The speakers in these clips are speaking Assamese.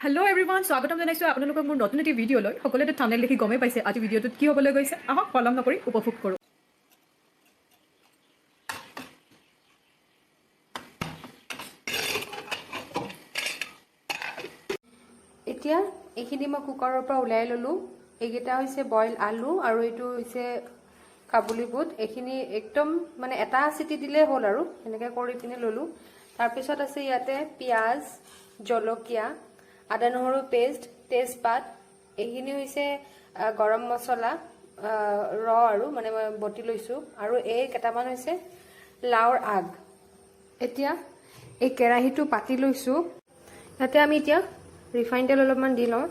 হেল্ল' এভৰিৱান, স্বাগতম জনাইছোঁ আপোনালোকক মোৰ নতুন এটি ভিডিঅ'লৈ। সকলোৱে থাম্বনেইল দেখি গমেই পাইছে আজি ভিডিঅ'টোত কি হ'বলৈ গৈছে। আহক, পলম নকৰি উপভোগ কৰোঁ। এতিয়া এইখিনি মই কুকাৰৰ পৰা ওলাই ল'লোঁ। এইকেইটা হৈছে বইল আলু আৰু এইটো হৈছে কাবুলী বুট। এইখিনি একদম মানে এটা চিটি দিলেই হ'ল আৰু সেনেকৈ কৰি পিনে ল'লোঁ। তাৰপিছত আছে ইয়াতে পিঁয়াজ, জলকীয়া, আদা নহৰু পেষ্ট, তেজপাত। এইখিনি হৈছে গৰম মছলা ৰ আৰু মানে মই বটি লৈছোঁ। আৰু এই কেইটামান হৈছে লাওৰ আগ। এতিয়া এই কেৰাহীটো পাতি লৈছোঁ। ইয়াতে আমি এতিয়া ৰিফাইন তেল অলপমান দি লওঁ।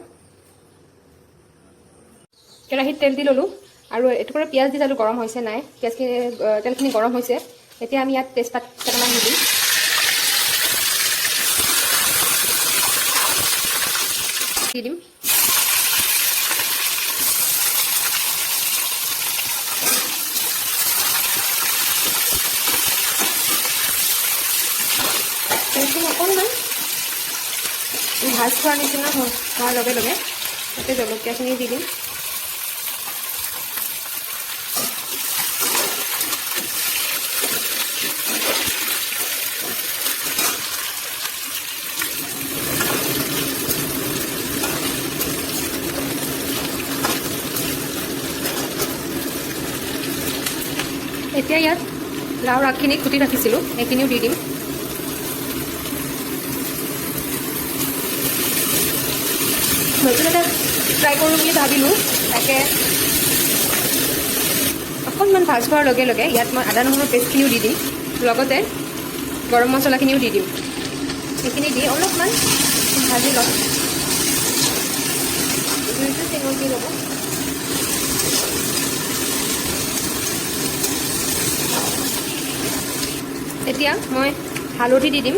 কেৰাহীত তেল দি ল'লোঁ আৰু এটুকুৰা পিঁয়াজ দি চালোঁ গৰম হৈছে নাই। পিঁয়াজখিনি, তেলখিনি গৰম হৈছে। এতিয়া আমি ইয়াত তেজপাত কেইটামান দি দিম। দি দিম। তেলখিনি অকণমান ভাজ খোৱাৰ নিচিনা হোৱাৰ লগে লগে তাতে জলকীয়াখিনি দি দিম। এতিয়া ইয়াত লাওৰ আগখিনি কুটি ৰাখিছিলোঁ, সেইখিনিও দি দিম। নতুন এটা ট্ৰাই কৰোঁ বুলি ভাবিলোঁ তাকে। অকণমান ভাজ খোৱাৰ লগে লগে ইয়াত মই আদা নহৰু পেষ্টখিনিও দি দিম, লগতে গৰম মছলাখিনিও দি দিম। সেইখিনি দি অলপমান ভাজি ল'ম। জুইটো চিমত দি ল'ব। এতিয়া মই হালধি দি দিম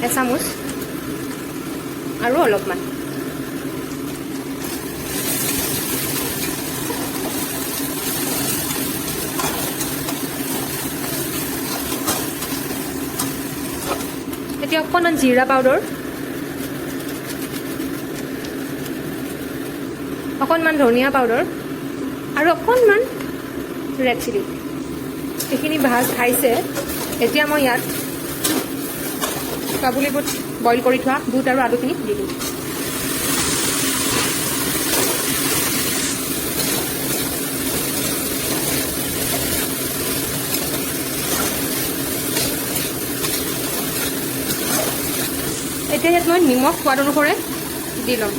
এচামুচ আৰু অলপমান। এতিয়া অকণমান জিৰা পাউডাৰ, অকণমান ধনিয়া পাউডাৰ আৰু অকণমান ৰেড চিলি। এইখিনি ভাজ খাইছে। এতিয়া মই ইয়াত কাবুলী বুট, বইল কৰি থোৱা বুট আৰু আলুখিনি দি দিম। এতিয়া ইয়াত মই নিমখ সোৱাদ অনুসৰে দি ল'ম।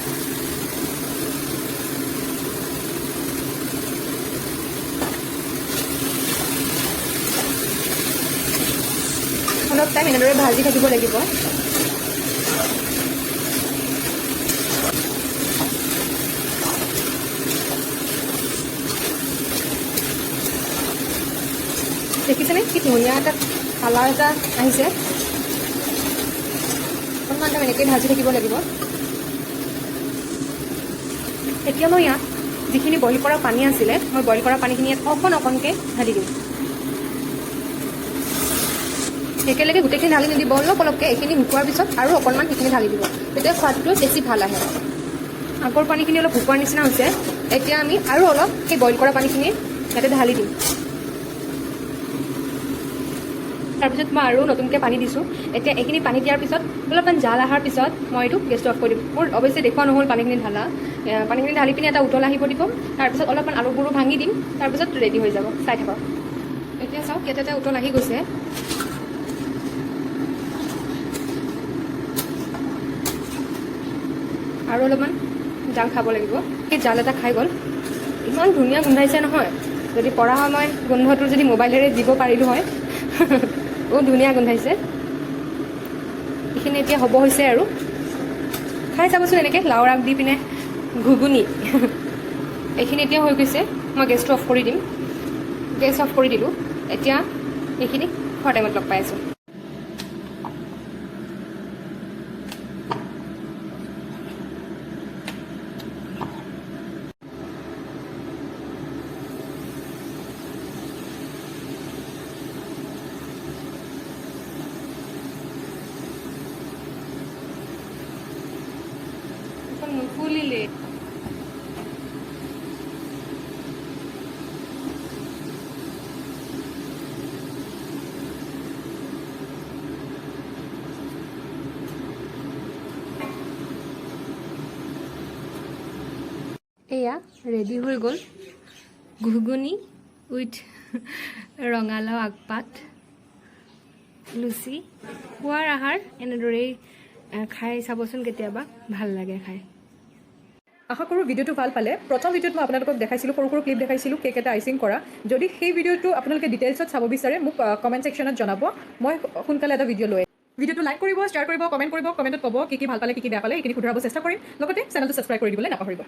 অলপ টাইম এনেদৰে ভাজি থাকিব লাগিব। দেখিছেনে, কি ধুনীয়া এটা কালাৰ এটা আহিছে? অকণমান টাইম এনেকৈ ভাজি থাকিব লাগিব। এতিয়া মই ইয়াত যিখিনি বইল কৰা পানী আছিলে, মই বইল কৰা পানীখিনি ইয়াত অকণ অকণকৈ ঢালি দিম। একেলগে গোটেইখিনি ঢালি নিদিব, অলপ অলপকৈ। এইখিনি শুকোৱাৰ পিছত আৰু অকণমান সেইখিনি ঢালি দিব, তেতিয়া সোৱাদটো বেছি ভাল আহে। আগৰ পানীখিনি অলপ শুকোৱাৰ নিচিনা হৈছে। এতিয়া আমি আৰু অলপ সেই বইল কৰা পানীখিনি ইয়াতে ঢালি দিম। তাৰপিছত মই আৰু নতুনকৈ পানী দিছোঁ। এতিয়া এইখিনি পানী দিয়াৰ পিছত অলপমান জাল অহাৰ পিছত মই এইটো গেছটো অফ কৰি দিম। মোৰ অৱশ্যে দেখুওৱা নহ'ল পানীখিনি ঢালা। পানীখিনি ঢালি পিনে এটা উতল আহিব দিব। তাৰপিছত অলপমান আলুবোৰো ভাঙি দিম। তাৰপিছত ৰেডি হৈ যাব, চাই থাকক। এতিয়া চাওক, ইয়াতে এটা উতল আহি গৈছে। আৰু অলপমান জাল খাব লাগিব। সেই জাল এটা খাই গ'ল। ইমান ধুনীয়া গোন্ধাইছে নহয়, যদি পৰা হয় মই গোন্ধটো যদি মোবাইলেৰে দিব পাৰিলোঁ হয়। বহুত ধুনীয়া গোন্ধাইছে। এইখিনি এতিয়া হ'ব হৈছে আৰু। খাই চাবচোন এনেকৈ লাওৰ আগ দি পিনে ঘুগুনি। এইখিনি এতিয়া হৈ গৈছে। মই গেছটো অফ কৰি দিম। গেছ অফ কৰি দিলোঁ। এতিয়া এইখিনি খোৱাৰ টাইমত লগ পাই আছোঁ। নুখুলিলে। এয়া ৰেডি হৈ গ'ল ঘুগুনি উইথ ৰঙালাও আগপাত, লুচি। পুৱাৰ আহাৰ এনেদৰেই খাই চাবচোন কেতিয়াবা, ভাল লাগে খাই। আশা কৰোঁ ভিডিঅ'টো ভাল পালে। প্ৰথম ভিডিঅ'ত মই আপোনালোকক দেখাইছিলোঁ, সৰু সৰু ক্লিপ দেখাইছিলোঁ কেক এটা আইচিং কৰা। যদি সেই ভিডিঅ'টো আপোনালোকে ডিটেইলছত চাব বিচাৰে, মোক কমেণ্ট ছেকশ্যনত জনাব। মই সোনকালে এটা ভিডিঅ' লৈ আহিম। ভিডিঅ'টো লাইক কৰিব, শ্বেয়াৰ কৰিব, কমেণ্ট কৰিব। কমেণ্টত ক'ব কি কি ভাল পালে, কি কি বেয়া পালে, সেইখিনি শুধৰাব চেষ্টা কৰিম। লগতে চেনেলটো ছাবস্ক্ৰাইব কৰি দিবলৈ নাপাহৰিব।